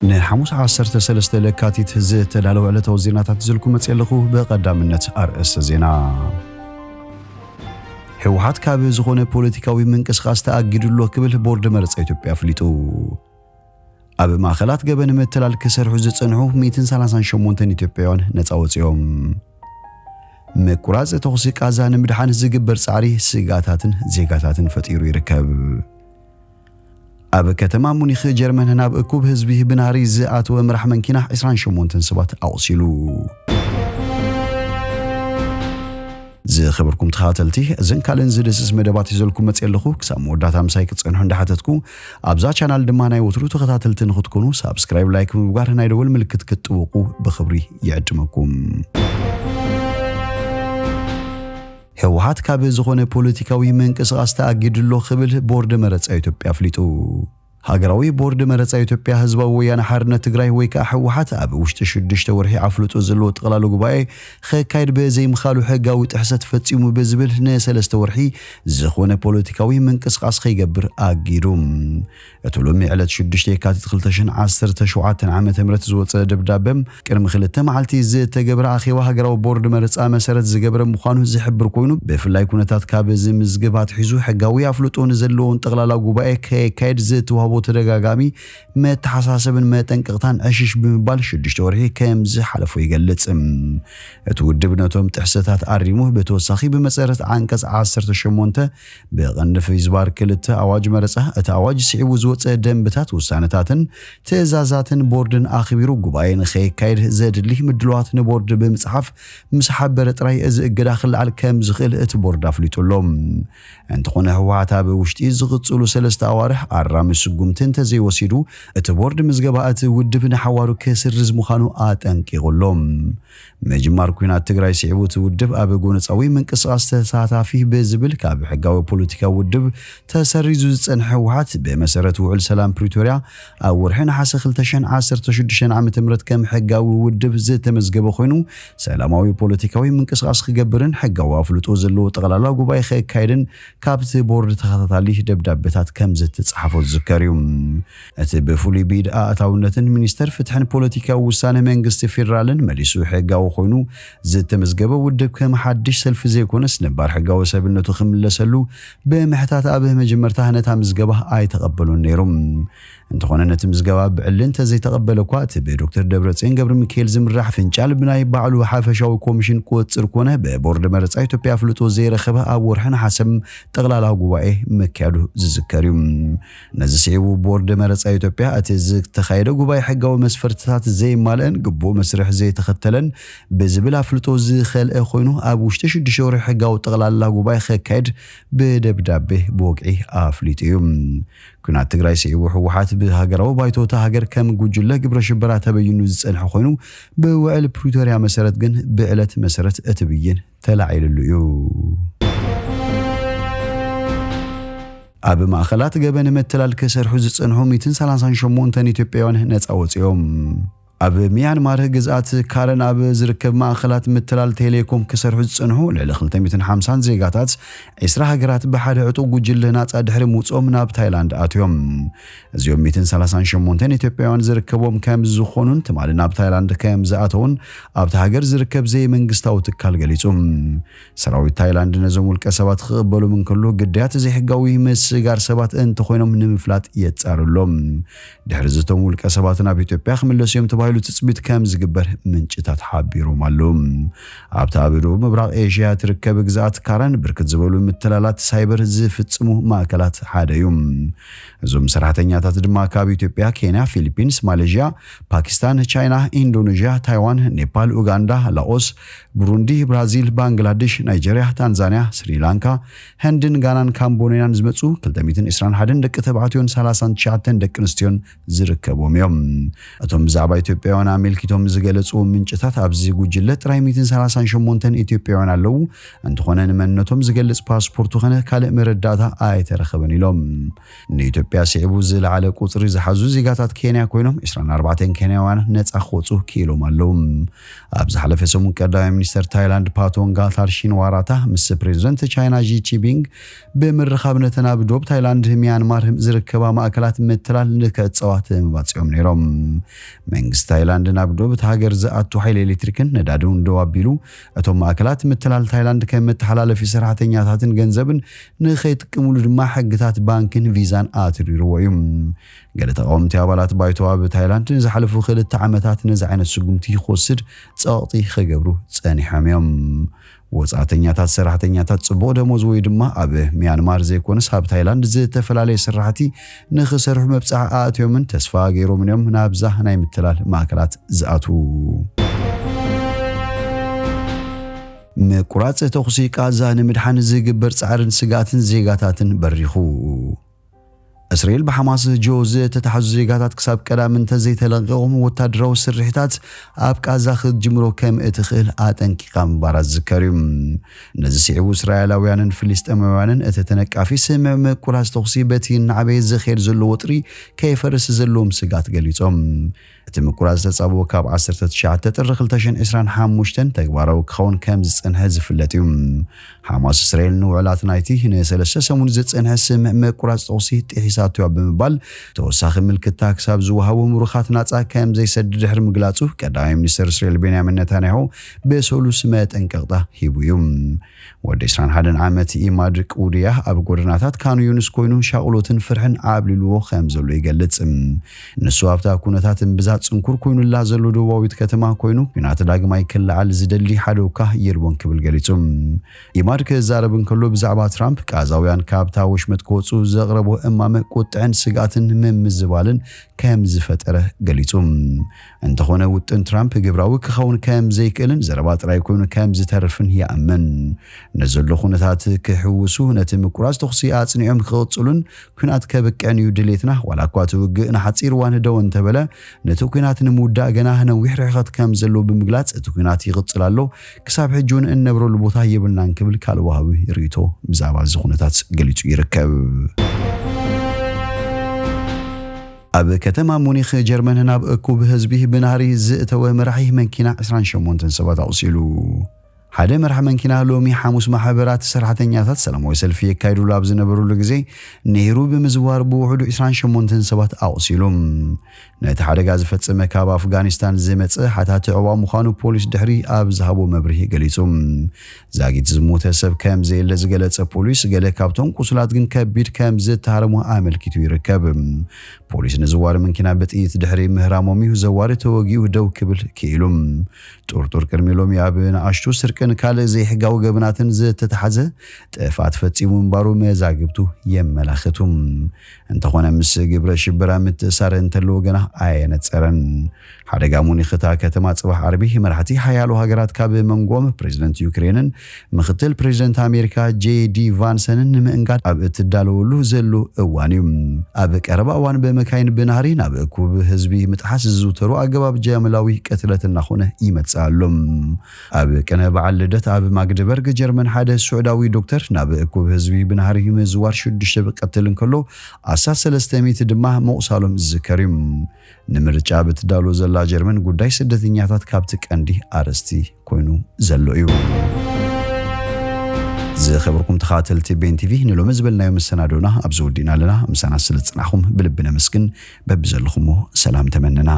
ንሓሙስ ዓሰርተ ሰለስተ ለካቲት ዝተዳለወ ዕለታዊ ዜናታት ዝልኩ መጽእ ኣለኹ። ብቐዳምነት ኣርእስተ ዜና። ህወሓት ካብ ዝኾነ ፖለቲካዊ ምንቅስቓስ ተኣጊዱ ኣሎ ክብል ቦርድ መረጻ ኢትዮጵያ ኣፍሊጡ። ኣብ ማእኸላት ገበን ምትላል ክሰርሑ ዝጸንሑ ሚእትን ሰላሳን ሸሞንተን ኢትዮጵያውያን ነጻ ወጺኦም። ምቁራጽ ተኹሲ ቃዛ ንምድሓን ዝግበር ጻዕሪ ስግኣታትን ዜጋታትን ፈጢሩ ይርከብ። ኣብ ከተማ ሙኒኽ ጀርመን ናብ እኩብ ህዝቢ ብናህሪ ዝኣተወ መራሕ መንኪና ዕስራን ሸሞንተን ሰባት ኣቑሲሉ። ዝኸበርኩም ተኸታተልቲ፣ እዘን ካልእን ዝድስስ መደባት ሒዘልኩም መጽእ ኣለኹ። ክሳብ መወዳእታ ምሳይ ክትጸንሑ እንዳሓተትኩ፣ ኣብዛ ቻናል ድማ ናይ ወትሩ ተኸታተልቲ ንኽትኮኑ ሳብስክራይብ፣ ላይክ ብምግባር ናይ ደወል ምልክት ክትጥውቑ ብኽብሪ ይዕድመኩም። ህወሓት ካብ ዝኾነ ፖለቲካዊ ምንቅስቓስ ተኣጊዱ ኣሎ ክብል ቦርድ መረጻ ኢትዮጵያ ኣፍሊጡ። ሃገራዊ ቦርድ መረጻ ኢትዮጵያ ህዝባዊ ወያነ ሓርነት ትግራይ ወይ ከዓ ህወሓት ኣብ ውሽጢ ሽዱሽተ ወርሒ ኣፍልጦ ዘለዎ ጠቕላላ ጉባኤ ከካይድ ብዘይምኻሉ ሕጋዊ ጥሕሰት ፈጺሙ ብዝብል ንሰለስተ ወርሒ ዝኾነ ፖለቲካዊ ምንቅስቓስ ከይገብር ኣጊዱ። እቲ ሎሚ ዕለት ሽዱሽተ የካቲት ክልተ ሽሕን ዓሰርተ ሸውዓተን ዓመተ ምህረት ዝወጸ ደብዳበ ቅድሚ ክልተ መዓልቲ ዝተገብረ ኣኼባ ሃገራዊ ቦርድ መረጻ መሰረት ዝገበረ ምዃኑ ዝሕብር ኮይኑ፣ ብፍላይ ኩነታት ካብ ዝምዝግብ ኣትሒዙ ሕጋዊ ኣፍልጦ ንዘለዎን ጠቕላላ ጉባኤ ከየካየድ ዝተዋህቦ ተደጋጋሚ መተሓሳሰብን መጠንቀቕታን ዕሽሽ ብምባል ሽዱሽተ ወርሒ ከም ዝሓለፎ ይገልጽ። እቲ ውድብ ነቶም ጥሕሰታት ኣሪሙ፣ ብተወሳኺ ብመሰረት ዓንቀጽ ዓሰርተ ሸሞንተ ብቐንዲ ፊዝባር ክልተ ኣዋጅ መረጻ፣ እቲ ኣዋጅ ስዒቡ ዝወጸ ደንብታት፣ ውሳነታትን ትእዛዛትን ቦርድን ኣኽቢሩ ጉባኤ ንኸየካይድ ዘድሊ ምድላዋት ንቦርድ ብምጽሓፍ ምስ ሓበረ ጥራይ እዚ እገዳ ክለዓል ከም ዝኽእል እቲ ቦርድ ኣፍሊጡ ኣሎ። እንተኾነ ህወሓት ኣብ ውሽጢ ዝቕጽሉ ሰለስተ ኣዋርሕ ኣራሚ ስጉምቲ እንተዘይወሲዱ፣ እቲ ቦርድ ምዝገባ እቲ ውድብ ንሓዋሩ ክስርዝ ምዃኑ ኣጠንቂቑ ኣሎ። ምጅማር ኲናት ትግራይ ስዒቡ እቲ ውድብ ኣብ ጎነጻዊ ምንቅስቓስ ተሳታፊ ብዝብል ካብ ሕጋዊ ፖለቲካዊ ውድብ ተሰሪዙ ዝጸንሐ ህወሓት ብመሰረት ውዕል ሰላም ፕሪቶርያ ኣብ ወርሒ ነሓሰ ክልተ ሽሕን ዓሰርተ ሽዱሽተን ዓመተ ምህረት ከም ሕጋዊ ውድብ ዝተመዝገበ ኮይኑ፣ ሰላማዊ ፖለቲካዊ ምንቅስቓስ ክገብርን ሕጋዊ ኣፍልጦ ዘለዎ ጠቕላላ ጉባኤ ከካይድን ካብቲ ቦርድ ተኸታታሊ ደብዳቤታት ከም ዝተጻሕፎ ዝዝከር እዩ። እቲ ብፍሉይ ብኢድ ኣእታውነትን ሚኒስተር ፍትሕን ፖለቲካዊ ውሳነ መንግስቲ ፌዴራልን መሊሱ ሕጋዊ ኮይኑ ዝተመዝገበ ውድብ ከም ሓድሽ ሰልፊ ዘይኮነስ ነባር ሕጋዊ ሰብነቱ ክምለሰሉ ብምሕታት ኣብ መጀመርታ ነታ ምዝገባ ኣይተቐበሉን ነይሩ። እንተኾነ ነቲ ምዝገባ ብዕሊ እንተዘይተቐበለ እኳ፣ እቲ ብዶክተር ደብረጽዮን ገብረ ሚካኤል ዝምራሕ ፍንጫል ብናይ ባዕሉ ሓፈሻዊ ኮሚሽን ቁጽጽር ኮነ ብቦርድ መረጻ ኢትዮጵያ ኣፍልጦ ዘይረኸበ ኣብ ወርሒ ነሓሰ ጠቕላላ ጉባኤ ምክያዱ ዝዝከር እዩ። ነዚ ስዒቡ ቦርድ መረጻ ኢትዮጵያ እቲ ዝተኻየደ ጉባኤ ሕጋዊ መስፈርትታት ዘይማልአን ግቡእ መስርሕ ዘይተኸተለን ብዝብል ኣፍልጦ ዝኸልአ ኮይኑ፣ ኣብ ውሽጢ ሽዱሽተ ወርሒ ሕጋዊ ጠቕላላ ጉባኤ ከካየድ ብደብዳቤ ብወግዒ ኣፍሊጡ እዩ። ኲናት ትግራይ ስዒቡ ህወሓት ብሃገራዊ ባይቶ እታ ሃገር ከም ጉጅለ ግብረ ሽበራ ተበይኑ ዝጸንሐ ኮይኑ፣ ብውዕል ፕሪቶርያ መሰረት ግን ብዕለት መሰረት እቲ ብይን ተላዒልሉ እዩ። ኣብ ማእኸላት ገበን ምትላል ክሰርሑ ዝጸንሑ ሚእትን ሰላሳን ሸሞንተን ኢትዮጵያውያን ነጻ ወጺኦም። ኣብ ሚያንማር ግዝኣት ካረን ኣብ ዝርከብ ማእኸላት ምትላል ቴሌኮም ክሰርሑ ዝጸንሑ ልዕሊ ክልተ ሚእትን ሓምሳን ዜጋታት ዒስራ ሃገራት ብሓደ ዕጡቕ ጉጅለ ናጻ ድሕሪ ምውጽኦም ናብ ታይላንድ ኣትዮም። እዚኦም ሚእትን ሰላሳን ሸሞንተን ኢትዮጵያውያን ዝርከቦም ከም ዝኾኑን ትማሊ ናብ ታይላንድ ከም ዝኣተውን ኣብቲ ሃገር ዝርከብ ዘይመንግስታዊ ትካል ገሊጹ። ሰራዊት ታይላንድ ነዞም ውልቀ ሰባት ክቕበሎም እንከሎ፣ ግዳያት ዘይሕጋዊ ምስጋር ሰባት እንተኾይኖም ንምፍላጥ የጻርሎም። ድሕሪ እዚ እቶም ውልቀ ሰባት ናብ ኢትዮጵያ ክምለሱ እዮም ተባሂሉ ትጽቢት ከም ዝግበር ምንጭታት ሓቢሮም ኣለዉ። ኣብታ ኣብ ደቡብ ምብራቕ ኤሽያ ትርከብ ግዝኣት ካራን ብርክት ዝበሉ ምትላላት ሳይበር ዝፍጽሙ ማእከላት ሓደ እዩ። እዞም ሰራሕተኛታት ድማ ካብ ኢትዮጵያ፣ ኬንያ፣ ፊሊፒንስ፣ ማሌዥያ፣ ፓኪስታን፣ ቻይና፣ ኢንዶኔዥያ፣ ታይዋን፣ ኔፓል፣ ኡጋንዳ፣ ላኦስ፣ ብሩንዲ፣ ብራዚል፣ ባንግላዴሽ፣ ናይጀርያ፣ ታንዛንያ፣ ስሪላንካ፣ ህንድን ጋናን ካምቦዲያን ዝመጹ ክልተ ሚእትን ዕስራን ሓደን ደቂ ተባዕትዮን ሰላሳን ትሽዓተን ደቂ ኣንስትዮን ዝርከቦም እዮም። እቶም ብዛዕባ ኢትዮጵያ ኢትዮጵያውያን ኣመልኪቶም ዝገለጹ ምንጭታት፣ ኣብዚ ጉጅለ ጥራይ ሚእትን ሰላሳን ሸሞንተን ኢትዮጵያውያን ኣለዉ። እንተኾነ ንመንነቶም ዝገልጽ ፓስፖርት ኮነ ካልእ መረዳእታ ኣይተረኸበን ኢሎም። ንኢትዮጵያ ስዒቡ ዝለዓለ ቁጽሪ ዝሓዙ ዜጋታት ኬንያ ኮይኖም፣ ዕስራን ኣርባዕተን ኬንያውያን ነጻ ክወጹ ክኢሎም ኣለዉ። ኣብ ዝሓለፈ ሰሙን ቀዳማይ ሚኒስተር ታይላንድ ፓቶንጋ ታርሺን ዋራታ ምስ ፕሬዚደንት ቻይና ዢ ጂንፒንግ ብምርኻብ፣ ነተን ኣብ ዶብ ታይላንድ ሚያንማር ዝርከባ ማእከላት ምትላል ንክዕጸዋ ተመባጺኦም ነይሮም። መንግስቲ ታይላንድ ናብ ዶብ እቲ ሃገር ዝኣቱ ሓይሊ ኤሌክትሪክን ነዳድን ደው ኣቢሉ፣ እቶም ማእከላት ምትላል ታይላንድ ከም መተሓላለፊ ሰራሕተኛታትን ገንዘብን ንኸይጥቀምሉ ድማ ሕግታት ባንክን ቪዛን ኣትሪርዎ እዩ። ገለ ተቓወምቲ ኣባላት ባይቶ ኣብ ታይላንድ ንዝሓለፉ ክልተ ዓመታት ነዚ ዓይነት ስጉምቲ ክወስድ ጸቕጢ ክገብሩ ጸኒሖም እዮም። ወጻእተኛታት ሰራሕተኛታት ጽቡቕ ደሞዝ ወይ ድማ ኣብ ሚያንማር ዘይኮነስ ኣብ ታይላንድ ዝተፈላለየ ስራሕቲ ንኽሰርሑ መብጽዓ ኣእትዮምን ተስፋ ገይሮምን እዮም ናብዛ ናይ ምትላል ማእከላት ዝኣትዉ። ምቁራጽ ተኹሲ ቃዛ ንምድሓን ዝግበር ጻዕርን ስግኣትን ዜጋታትን በሪኹ። እስራኤል ብሓማስ ጆ ዝተታሕዙ ዜጋታት ክሳብ ቀዳም እንተዘይተለቂቖም ወታደራዊ ስርሒታት ኣብ ቃዛ ክትጅምሮ ከም እትኽእል ኣጠንቂቓ ምንባራ ዝዝከር እዩ። ነዚ ስዒቡ እስራኤላውያንን ፍልስጤማውያንን እቲ ተነቃፊ ስምምዕ ምቁራጽ ተኹሲ በቲ እናዓበየ ዝኸይድ ዘሎ ወጥሪ ከይፈርስ ዘለዎም ስግኣት ገሊጾም። እቲ ምቁራጽ ተጻብኦ ካብ ዓሰርተ ትሽዓተ ጥሪ ክልተ ሽሕን ዕስራን ሓሙሽተን ተግባራዊ ክኸውን ከም ዝጸንሐ ዝፍለጥ እዩ። ሓማስ እስራኤል ንውዕላት ናይቲ ንሰለስተ ሰሙን ዝጸንሐ ስምምዕ ምቁራጽ ተኹሲ ጥሒሳቶ እያ ብምባል፣ ተወሳኺ ምልክታ ክሳብ ዝወሃቡ ምሩኻት ናጻ ከም ዘይሰድድ ድሕሪ ምግላጹ፣ ቀዳማይ ሚኒስተር እስራኤል ቤንያሚን ነታንያሁ ብሰሉስ መጠንቀቕታ ሂቡ እዩ። ወዲ ዕስራን ሓደን ዓመት ኢማድ ቁድያ ኣብ ጎደናታት ካን ዩኒስ ኮይኑ ሻቕሎትን ፍርሕን ዓብሊልዎ ከም ዘሎ ይገልጽ። ንሱ ኣብታ ኩነታት እምብዛ ጽንኩር ኮይኑላ ዘሎ ደቡባዊት ከተማ ኮይኑ፣ ኲናት ዳግማይ ክለዓል ዝደሊ ሓደ እኳ የልቦን ክብል ገሊጹ። ኢማድ ክዛረብ እንከሎ፣ ብዛዕባ ትራምፕ ቃዛውያን ካብታ ወሽመጥ ክወጹ ዘቕረቦ እማመ ቁጥዕን ስግኣትን ምምዝባልን ከም ዝፈጠረ ገሊጹ። እንተኾነ፣ ውጥን ትራምፕ ግብራዊ ክኸውን ከም ዘይክእልን ዘረባ ጥራይ ኮይኑ ከም ዝተርፍን ይኣምን። ነዘሎ ኩነታት ክሕውሱ፣ ነቲ ምቁራጽ ተኹሲ ኣጽኒዖም ክቕጽሉን ኲናት ከብቅዕን እዩ ድሌትና። ዋላ እኳ እቲ ውግእ ንሓጺር እዋን ደው እንተበለ፣ ነቲ ኲናት ንምውዳእ ገና ነዊሕ ርሕቀት ከም ዘሎ ብምግላጽ፣ እቲ ኲናት ይቕጽል ኣሎ፣ ክሳብ ሕጂ እውን እንነብረሉ ቦታ የብልናን ክብል ካልእ ወሃቢ ርእይቶ ብዛዕባ እዚ ኩነታት ገሊጹ ይርከብ። ኣብ ከተማ ሙኒኽ ጀርመን ናብ እኩብ ህዝቢ ብናህሪ ዝእተወ መራሒ መንኪና ዕስራን ሸሞንተን ሰባት ኣቑሲሉ። ሓደ መራሕ መንኪና ሎሚ ሓሙስ ማሕበራት ሰራሕተኛታት ሰላማዊ ሰልፊ የካይዱሉ ኣብ ዝነበሩሉ ግዜ ነይሩ ብምዝዋር ብውሕዱ ዕስራን ሸሞንተን ሰባት ኣቑሲሉ። ነቲ ሓደጋ ዝፈጸመ ካብ ኣፍጋኒስታን ዝመጸ ሓታቲ ዕዋ ምዃኑ ፖሊስ ድሕሪ ኣብ ዝሃቦ መብርሂ ገሊጹ። ዛጊት ዝሞተ ሰብ ከም ዘየለ ዝገለጸ ፖሊስ፣ ገለ ካብቶም ቁሱላት ግን ከቢድ ከም ዝተሃረሙ ኣመልኪቱ ይርከብ። ፖሊስ ንዘዋሪ መንኪና ብጥይት ድሕሪ ምህራሞም እዩ ዘዋሪ ተወጊኡ ደው ክብል ክኢሉ። ጥርጡር ቅድሚ ሎሚ ኣብ ንኣሽቱ ስርቅን ካልእ ዘይሕጋዊ ገበናትን ዝተታሕዘ ጥፍኣት ፈጺሙ ምንባሩ መዛግብቱ የመላኽቱ። እንተኾነ፣ ምስ ግብረ ሽበራ ምትእሳር እንተለዎ ገና ኣየነጸረን። ሓደጋ ሙኒኽ እታ ከተማ ጽባሕ ዓርቢ መራሕቲ ሓያሎ ሃገራት፣ ካብ መንጎም ፕሬዚደንት ዩክሬንን ምኽትል ፕሬዚደንት ኣሜሪካ ጄ ዲ ቫንሰንን ንምእንጋድ ኣብ እትዳለወሉ ዘሎ እዋን እዩ። ኣብ ቀረባ እዋን ብመካይን ብናህሪ ናብ እኩብ ህዝቢ ምጥሓስ ዝዝውተሩ ኣገባብ ጃምላዊ ቅትለት እናኾነ ይመጽእ ኣሎ። ኣብ ቅነ በዓል ልደት ኣብ ማግደበርግ ጀርመን ሓደ ስዑዳዊ ዶክተር ናብ እኩብ ህዝቢ ብናህሪ ምዝዋር ሽዱሽተ ብቀትል እንከሎ፣ ኣስታት ሰለስተ ሚእቲ ድማ ምቑሳሎም ዝዝከር እዩ። ንምርጫ ብትዳሎ ዘላ ጀርመን ጉዳይ ስደተኛታት ካብቲ ቀንዲ ኣርእስቲ ኮይኑ ዘሎ እዩ። ዝኸበርኩም ተኸታተልቲ ቤን ቲቪ፣ ንሎሚ ዝበልናዮ መሰናዶና ኣብዚ ወዲእና ኣለና። ምሳና ስለ ዝጸናሕኩም ብልቢ ነመስግን። በብዘለኹሞ ሰላም ተመነና።